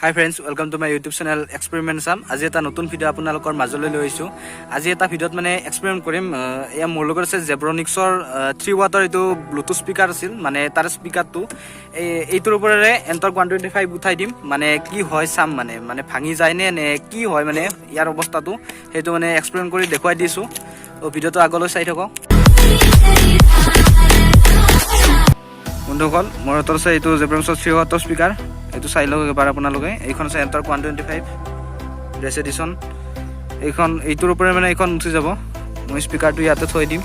Hi friends, welcome to my YouTube channel Experiment Assam. আজি এটা নতুন ভিডিঅ' আপোনালোকৰ মাজলৈ লৈ আহিছোঁ। আজি এটা ভিডিঅ'ত মানে এক্সপেৰিমেণ্ট কৰিম। এয়া মোৰ লগত আছে জেব্ৰনিক্সৰ 3 ৱাটৰ এইটো ব্লুটুথ স্পীকাৰ আছিল। মানে তাৰ স্পীকাৰটো এইটোৰ ওপৰেৰে এনটৰ্ক 125 উঠাই দিম। মানে কি হয় চাম, মানে মানে ভাঙি যায় নে নে কি হয়, মানে ইয়াৰ অৱস্থাটো সেইটো মানে এক্সপেৰিমেণ্ট কৰি দেখুৱাই দিছোঁ। ত' ভিডিঅ'টো আগলৈ চাই থাকক। বন্ধুসকল, মোৰ হাতত আছে এইটো জেব্ৰনিক্সৰ 3 ৱাটৰ স্পীকাৰ। এইটো চাই লওক এবাৰ আপোনালোকে। এইখন আছে এনটৰ্ক 125 ৰেচ এডিশ্যন। এইখন এইটোৰ ওপৰে মানে এইখন উঠি যাব। মই স্পীকাৰটো ইয়াতে থৈ দিম।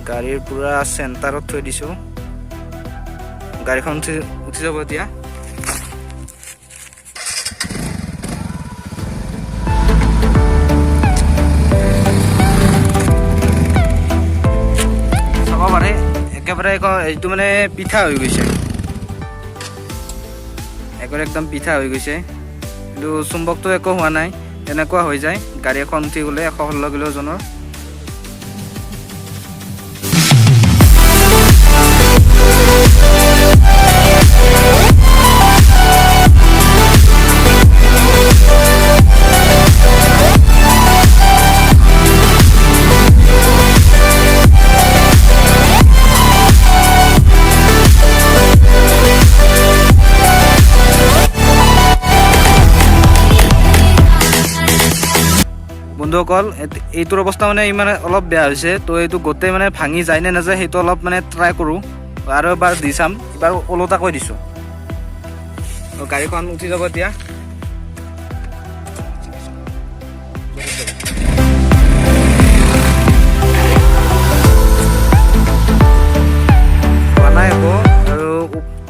গাড়ীৰ পূৰা চেণ্টাৰত থৈ দিছোঁ। গাড়ীখন উঠি উঠি যাব এতিয়া। চাব পাৰে, একেবাৰে এইটো মানে পিঠা হৈ গৈছে। একেবাৰে একদম পিঠা হৈ গৈছে। কিন্তু চুম্বকটো একো হোৱা নাই। তেনেকুৱা হৈ যায় গাড়ী এখন উঠি গ'লে 116 কিলো ওজনৰ। বন্ধুসকল, এইটোৰ অৱস্থা মানে ইমান অলপ বেয়া হৈছে। তো এইটো গোটেই মানে ভাঙি যায় নে নাযায়, সেইটো অলপ মানে ট্ৰাই কৰোঁ আৰু এবাৰ দি চাম। এবাৰ ওলোটাকৈ দিছোঁ। তো গাড়ীখন উঠি যাব এতিয়া। হোৱা নাই একো। আৰু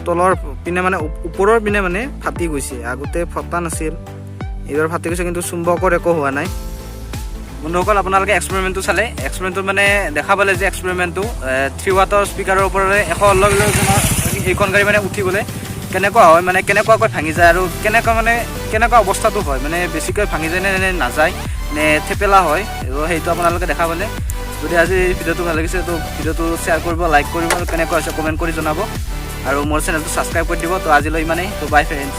তলৰ পিনে মানে ওপৰৰ পিনে মানে ফাটি গৈছে। আগতে ফটা নাছিল, এইবাৰ ফাটি গৈছে। কিন্তু চুম্বকৰ একো হোৱা নাই। বন্ধুসকল, আপোনালোকে এক্সপেৰিমেণ্টটো চালে। এক্সপেৰিমেণ্টটো মানে দেখা পালে যে এক্সপেৰিমেণ্টটো 3 ৱাটৰ স্পীকাৰৰ ওপৰেৰে 116 কিলো ওজনৰ এইখন গাড়ী মানে উঠি গ'লে কেনেকুৱা হয়, মানে কেনেকুৱাকৈ ভাঙি যায় আৰু কেনেকুৱা মানে কেনেকুৱা অৱস্থাটো হয়, মানে বেছিকৈ ভাঙি যায় নে নাযায় নে থেপেলা হয়, সেইটো আপোনালোকে দেখা পালে। যদি আজি ভিডিঅ'টো ভাল লাগিছে, তো ভিডিঅ'টো শ্বেয়াৰ কৰিব, লাইক কৰিব আৰু কেনেকুৱা হৈছে কমেণ্ট কৰি জনাব আৰু মোৰ চেনেলটো ছাবস্ক্ৰাইব কৰি দিব। তো আজিলৈ ইমানেই। তো বাই ফ্ৰেণ্ডছ।